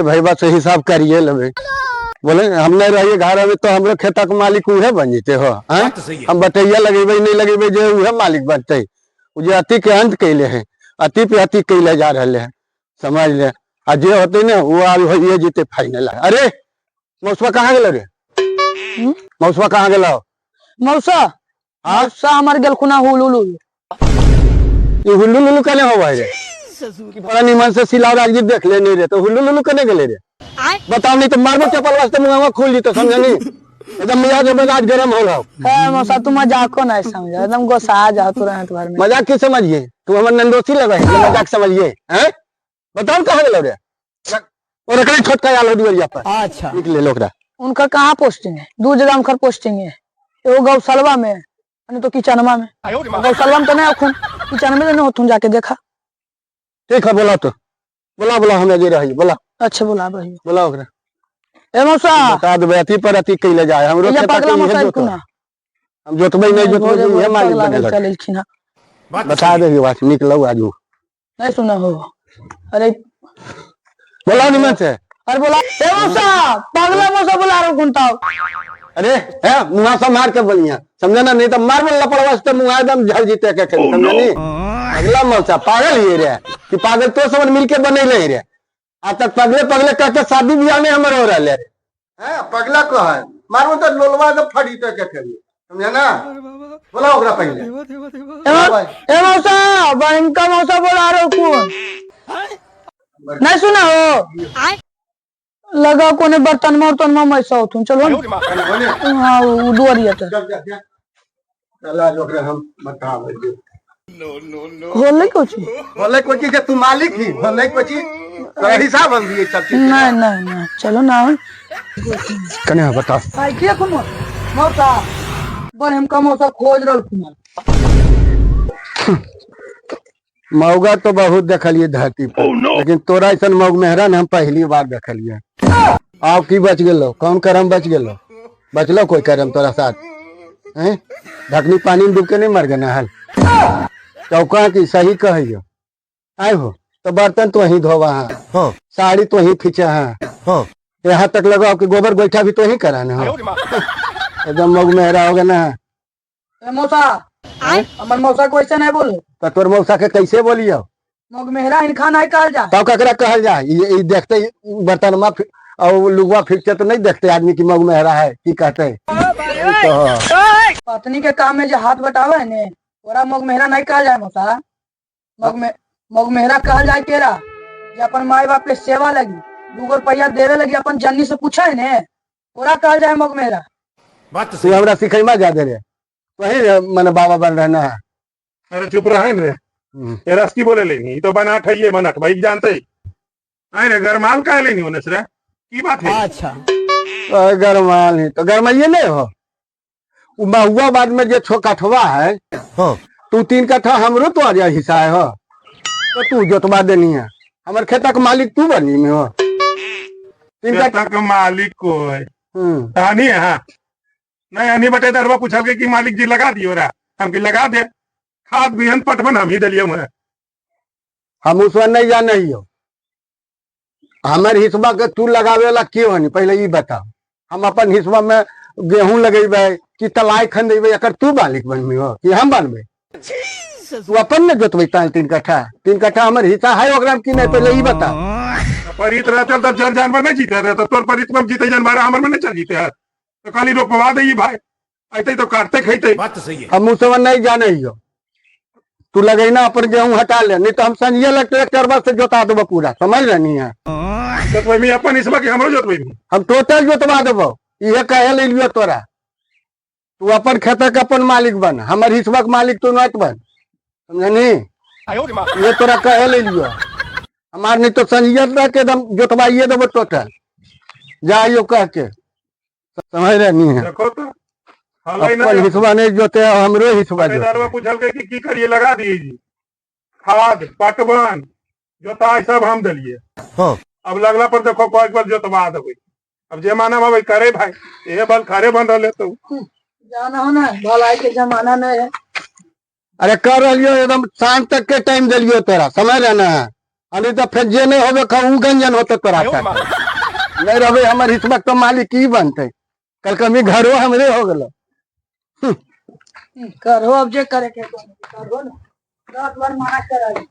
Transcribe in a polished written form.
भाई बात से हिसाब करिए लेबे। बोले हम नहीं रहिए घर में तो हमरो खेता के मालिक उहे बन जेते हो। हैं? हम बटैया लगेबे नहीं लगेबे जे उहे मालिक बनते। उ जे अति के अंत कैले है, अति पे अति कैले जा रहले है, समझ ले। आ जे होते ने वो आब होइए जेते फाइनल। अरे मौसवा कहाँ गेलो रे? हम्म? मौसवा कहाँ गेलो? मौसा? हाँ? मौसा हमर गेलखुन हुलुलु। ई हुल्लू लुल्लू कने होबे रे? कि बड़ा निमन से सिलाव राजगीर देख ले नहीं रे, तो हुल्लू लुल्लू कने गेले रे? बताओ, नहीं तो मारबो चप्पल वास्ते मुंहवा खुल जीतो, समझनी? एकदम मिजाज मिजाज गरम हो रहा। है मौसा, तू मजाक को नहीं समझ, एकदम गुस्सा आ जाओ तुरंत भर में। मजाक की समझिए? तू हमर नंदोसी लगे है जे मजाक समझिए? हैं, बताओ कहाँ गेलो रे? और एकरे छोटका आल हो दुआरिया पर। अच्छा। निकले लो ओकरा। उनका कहाँ पोस्टिंग है? दू जगह उनकर पोस्टिंग है, एगो गौशालवा में नहीं तो किचनवा में। गौशालवा में तो नहीं होखुन, किचन में तो नहीं होथुन, जाके देखा। ठीक है, बोला तो, बोला बोला, हमें जे रही, बोला। अच्छा, बोला भाई। बोला ओकरा। ए मौसा। बता देबै अति पर अति कैले जाए हमरो ये खेता के पगला इहे मौसा जोतो। एलखुन। हम जोतबै नहीं जोतबै भोरे इहे भोरे मालिक पगला बनेलक। चल एलखिन हँ। बता दे बात निकलो आजू। नहीं सुना हो? अरे। बोला निमन से। अरे बोला, ए मौसा, पगला मौसा बोला रहा कुंताओ। अरे है मुहा से मार के बोलिया, समझे ना? नहीं तो मार बोल लपड़वा से मुहा एकदम झड़ जीते के खेल, समझे नी? अगला मौसा पागल ही रे कि पागल तो सब मिलके बनैले ही रे। आज तक पगले पगले कह के शादी ब्याह नहीं हमर हो रहले है। पगला को है मारबो तो लोलवा तो फड़ी के खेल, समझे ना? बोला ओकरा पहले। ए मौसा, बहन का मौसा बोला रहा कौन? नहीं सुना हो? लगा कोने बर्तन में उर्तन में मैसा होथुन। चलो न। हाँ, वो दुआरिया तर। चल चल चल, चला ओकरा हम बताबै। होले कुछ? बोले कोची के तू मालिक ही बोले कोची, तोरा हिसाब हम दिए सब चीज। नहीं नहीं नहीं, चलो ना। कने बता। आई के कुमार मौसा, बड़ हम का मौसा खोज रहल कुमार। मौगा तो बहुत देखलिए धरती पर, लेकिन तोरा ऐसा मौग मेहरा हम पहली बार देखलिए। आब की बच गेलो? कौन करम बच गेलो? बचलो कोई करम तोरा साथ? हैं, ढकनी पानी में डूब के नहीं मर गए हल? चौका की सही कहियो आय हो तो बर्तन तो ही धोवा है। हाँ। साड़ी तो ही खींचा है। हाँ। यहाँ तक लगाओ कि गोबर गोईठा भी तो ही कराने हो। एकदम मौग मेहरा हो गया ना। ए मौसा, हमर मौसा को ऐसे नहीं बोलो। तो तोर मौसा के कैसे बोलियो? मौग मेहरा इनखा नहीं कहल जा। तब ककरा कहल जाए? ये देखते ही बर्तन में और लुगवा फिरते तो नहीं देखते आदमी की मग मेहरा है की कहते हैं? तो पत्नी के काम में जो हाथ बटावे है ने, ओरा मौग मेहरा नहीं कहल जाए मौसा। मौग में मौग मेहरा कहल जाए केरा जे अपन माई बाप के सेवा लगी दूगो रुपया देवे लगी अपन जन्नी से पूछा है ने, ओरा कहल जाए मौग मेहरा। बात तो तू हमरा सिखैमा ज्यादा रे, वही मने बाबा बन रहना है। अरे चुप रहे रे। हम्म। ये रस की बोले लेनी, ई तो बनाट है, ये बनाट भाई जानते ही। अरे गरमाल का लेनी होने से रे, की बात है? अच्छा। तो गरमाल ही तो गरमाइए नहीं हो। उ महुआ बाद में जो छो कठवा है। हाँ। तू 3 कट्ठा हमरो तो आ जाए हिस्सा है हो, तो तू जोतवा देनी है। हमर खेता के मालिक तू बनी में हो 3 कट्ठा। खेता के मालिक को है। हम्म। कहानी है। हाँ नहीं हनी बटे दरवा पूछल के कि मालिक जी लगा दियो रा, हम की लगा दे, खाद बिहन पटवन हम ही दलियो है। हम उसवा नहीं जाने ही हो। हमर हिस्सा के तू लगावे वाला क्यों हनी, पहले ई बताओ। हम अपन हिस्सा में गेहूं लगेबे कि तलाई खंदेबे, एकर तू मालिक बनबी हो कि हम बनबे? तू अपन ने जोतबे ताल 3 कट्ठा, 3 कट्ठा हमर हिस्सा है ओकरा में कि नहीं, पहले ई बताओ। परित रह चल तब चल जानवर नहीं जीते रहे तो तोर परित में जीते जानवर, हमर में नहीं चल जीते है तो खाली रोपवा दे भाई, ऐते तो काटते खाते। बात तो सही है। हम उसवा नहीं जाने ही हो। तू लगेना अपन गेहूं हटा ले, नहीं तो हम संझिया लग ट्रैक्टर से जोता देबो पूरा, समझ रहनी है? जोतबै में अपन हिस्सा के हमरो जोतबै में। हम टोटल जोतवा देबो, इहे कहे ले लियो तोरा। तू अपन खेत के अपन मालिक बन, हमर हिस्सा के मालिक तू नहीं बन, समझनी? ये तोरा कहे ले लियो हमार, नहीं तो संझिया रह के एकदम जोतवाइए देबो टोटल, जाइयो कह के, समझ रहनी है? देखो तो हलै अपन नहीं। हिस्सा नहीं जोते, हमरो हिस्सा जोते। दरवा पूछल के कि की करिए, लगा दिए जी खाद पटवन जोताई सब हम दलिए। हाँ। अब लगला पर देखो कोई बार जोतवा देबै, अब जे माना भाई करे भाई, ये बल खरे बन रहले तो जाना हो ना, भलाई के जमाना नहीं है। अरे कर रहियो एकदम सांझ तक के टाइम दिलियो तोरा, समझ रहना है? अरे तो फिर जे नहीं होबे का ऊ गंजन होते तोरा का। नहीं रहबे हमर हिस्सा तो मालिक की बनते, कल कमी घरो हमरे हो गेलो। करो अब जे करे के तो करो ना, रात भर मना कराई।